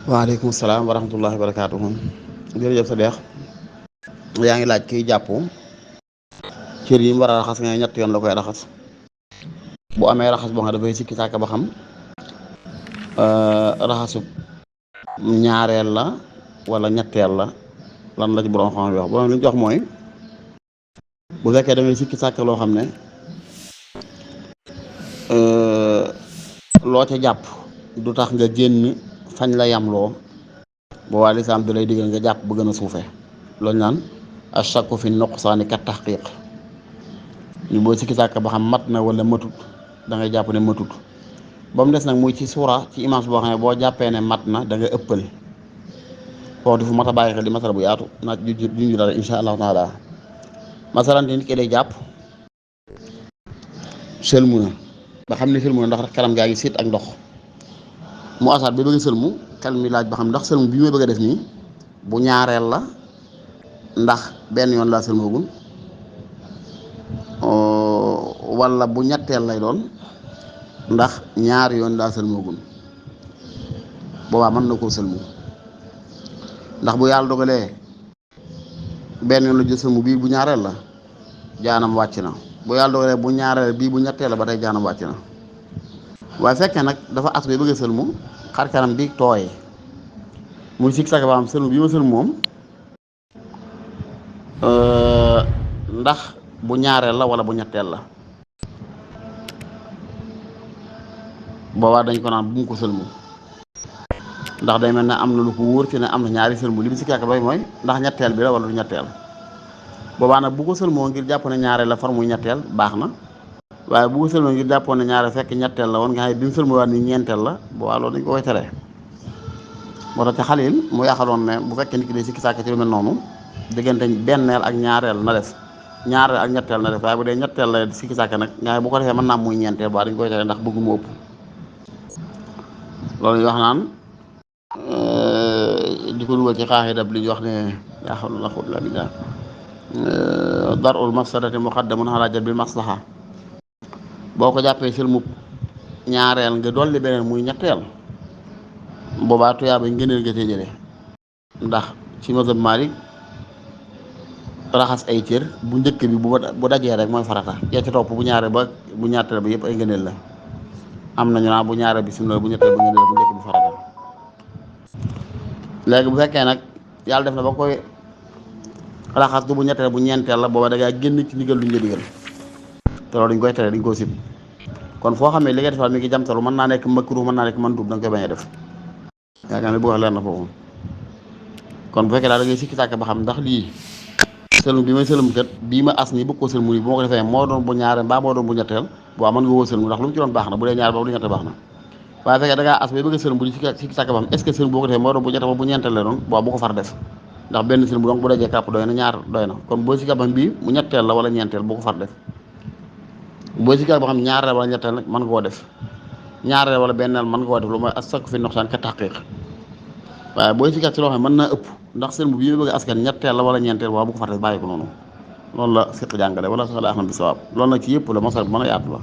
waaleykum salaam wa rahmatullahi wa barakaatuhu. Jërëjëf sa deex yaa ngi laaj kiy jàpp cër yi mu war a raxas nga ñett yoon la koy raxas bu amee raxas boo xam ne dafay sikki sàkk ba xam raxasu ñaareel la wala ñetteel la lan la ci borom xam bi wax borom li ñu jox mooy bu fekkee da ngay sikki sàkk loo xam ne loo ca jàpp du tax nga génn fañ la yamloo boo waa lislaam da lay digal nga jàpp bu gën a suufe loolu naan ashakku fi nuqsaani kat tahqiq ñu boo sikki sàkk ba xam mat na wala matut da ngay jàpp ne matut ba mu des nag muy ci suura ci image boo xam ne boo jàppee ne mat na da nga ëppal foofu di fu mat a bàyyi xel di masala bu yaatu naaj juñju dara insha allahu taala masalan nit ki day jàpp sëlmu na ba xam ne sëlmu na ndax kanam gaa ngi siit ak ndox mu asaat bi bëgg sëlmu xel mi laaj ba xam ndax sëlmu bi may bëgg a def nii bu ñaareel la ndax benn yoon laa sëlmoogul wala bu ñetteel lay doon ndax ñaari yoon laa sëlmoogul boobaa mën na koo sëlmu ndax bu yàlla dogalee benn yoon la jël sëlmu bii bu ñaareel la jaanam wàcc na bu yàlla dogalee bu ñaareel bii bu ñetteel la ba tey jaanam wàcc na waaye fekkee nag dafa as bi bëgg a sëlmu xar kanam bi tooy muy sikk sàkk ba am sëlmu bi ma sëlmu moom ndax bu ñaareel la wala bu ñetteel la boobaa dañ ko naan bu mu ko sëlmu ndax day mel ne am na lu ko wóor ci ne am na ñaari sëlmu li mu sikk sàkk bay mooy ndax ñetteel bi la wala du ñetteel boobaa nag bu ko sëlmoo ngir jàpp ne ñaareel la far muy ñetteel baax na waaye bu ko sëlmoo ngir jàppoon ne ñaareel fekk ñetteel la woon nga xam ne bi mu sëlmoo waat ni ñeenteel la boobaa loolu dañ ko koy tere moo tax ci xalil mu yaxaloon ne bu fekkee nit ki day sikki sàkk ci lu mel noonu diggante benneel ak ñaareel na def ñaareel ak ñetteel na def waaye bu dee ñetteel la sikki sàkk nag nga xam ne bu ko defee mën naa muy ñeenteel boobaa dañ koy tere ndax bëggu mu ëpp loolu ñu wax naan di ko dugal ci xaaxidab li ñu wax ne yaa xam la xul la billah darul mafsadati muqaddamun ala jalbil maslaha boo ko jàppee sëlmu ñaareel nga dolli beneen muy ñetteel boobaa tuyaa ba ngëneel nga tey jële ndax ci mazhab Maalik raxas ay cër bu njëkk bi bu dajee rek mooy farata yaa ci topp bu ñaareel ba bu ñetteel ba yëpp ay ngëneel la am nañu naa bu ñaareel bi sunna la bu ñetteel ba ngëneel la bu njëkk bi farata léegi bu fekkee nag yàlla def na ba koy raxas du bu ñetteel bu ñeenteel la booba da ngaa génn ci ndigal luñ la digal te loolu dañ koy tere dañ koo sib kon foo xamee li nga defal mi ngi jamtalu mën naa nekk makruh mën naa nekk mandub da nga koy bañ a def yaakaar ne bu wax leer na foofu kon bu fekkee daal da ngay sikki sàkk ba xam ndax lii sëlmu bi may sëlmu kat bii ma as nii bëgg koo sëlmu nii bu ma ko defee moo doon bu ñaareel mbaa moo doon bu ñetteel waaw mën nga woo sëlmu ndax lu mu ci doon baax na bu dee ñaar ba bu ñetteel baax na waaye fekkee da ngaa as bay bëgg a sëlmu di sikki sàkk ba xam est ce que sëlmu boo ko defee moo doon bu ñetteel ba bu ñeenteel la doon waaw bu ko far def ndax benn sëlmu donc bu dajee kàpp doy na ñaar doy na kon boo sikki ba bii mu ñetteel la wala ñeenteel bu ko far def boo sikki ba xam ñaareel wala ñetteel nag mën nga koo def ñaareel wala benneel mën nga koo def lu mooy as-sakku fi nuqsaan ka tahqiq waaye booy sikkat ci loo xam ne mën naa ëpp ndax sëlmu bi ñu bëgg askan ñetteel la wala ñeenteel waaw bu ko far def bàyyi ko noonu loolu la fiq jàngale wala soxla ahmad bi sawaab loolu nag ci yëpp la mosal bi mën a yaatu la